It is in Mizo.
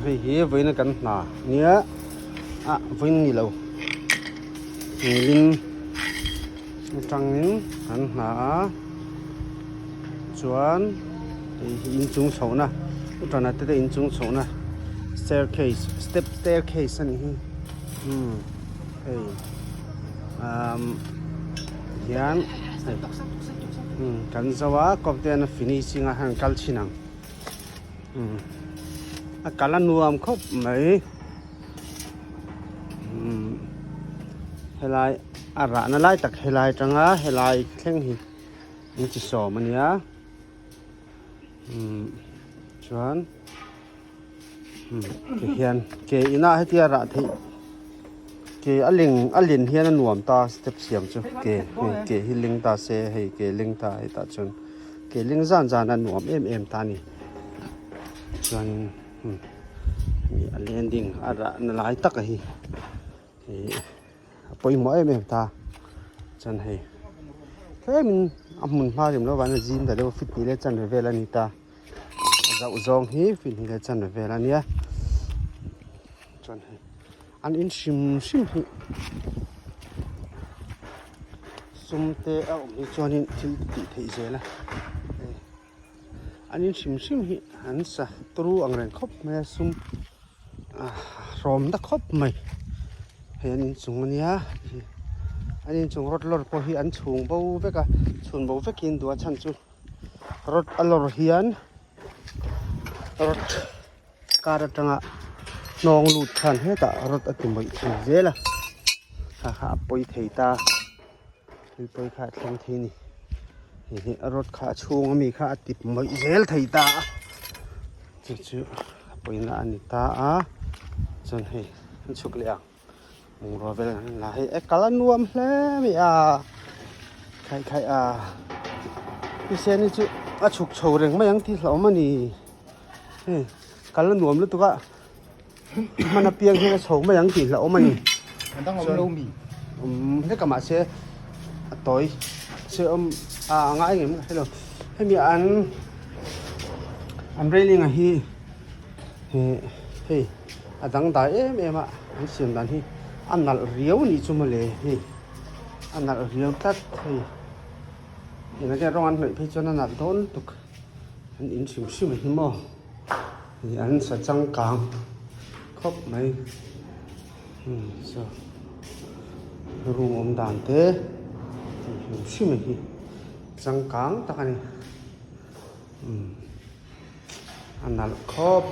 Hei hi vawiin a kan hna nia ah vawiin ni lo nilin atangin kan hna a chuan hei hi inchung chhohna utana te te inchung chhohna staircase step staircase a nih hi umm hei umm hian hei umm kan zo a kawp te hian a finishing a heng kal chhin ang. A kal a nuam khawp mai umm helai a rahna lai tak helai atanga helai thleng hi an chi sawm a nia umm chuan umm tihian ke inah hetia rah theih ke a ling a len hian a nuam ta step siam chu ke hei ke hi ling ta se hei ke ling ta hetah chuan. Ke ling zan zan a nuam em em ta a ni chuanin hmm hemi a landing a rahna lai tak a hi ih a pawimawh em em ta chuan hei tlemin a hmun hma rim lovah hian a zim ta deuh a feet hnih leh chanve vel a ni ta a zauh zawng hi feet hnih leh chanve vel a nia chuan hei an in hrim hrim hi. Sum te a awm hi chuanin thil tih theih zel a hei an in hrim hrim hi an sa turu ang reng khawp mai a sum ah hrawm na khawp mai hei an inchung ania an inchung rawt lawr pawh hi an chhung bo vek a chhun bo vekin duh a chhan chu rawt a lawr hian rawt. Car atanga hnawng lut khan hetah rawt a ti mawih thei zel a kha kha a pawi thei ta thil pawi kha a thleng thei a ni hei hi a rawt kha a chhung ami kha a ti mawih zel thei ta a chu chu a pawina a ni ta a chuan hei an chhuk leh ang bungrua vel an la hei e kal a nuam hle mai a khai khai a thisen hi chu a chhuk chho reng mai ang tih hlauhawm a ni. Hei kal a nuam lutuk a hman apiang hian a chho mai ang tih hlauhawm a ni A dang awm lo mi? Awm hlek a mahse a tawi se awm a a ngai ngem ka hrelo hemi an an railing a hi eh hei a dangdai em em a an siam dan hi a nalh riau a nih chu mawle hei a nalh riau tlat hei engah nge rawng an hnawih phei chuan a nalh dawn lutuk. An in hrim hrim a hi maw ih an sa changkang khawp mai umm saw room awm dan te an hrim hrim a hi changkang tak a ni umm a nalh khawp.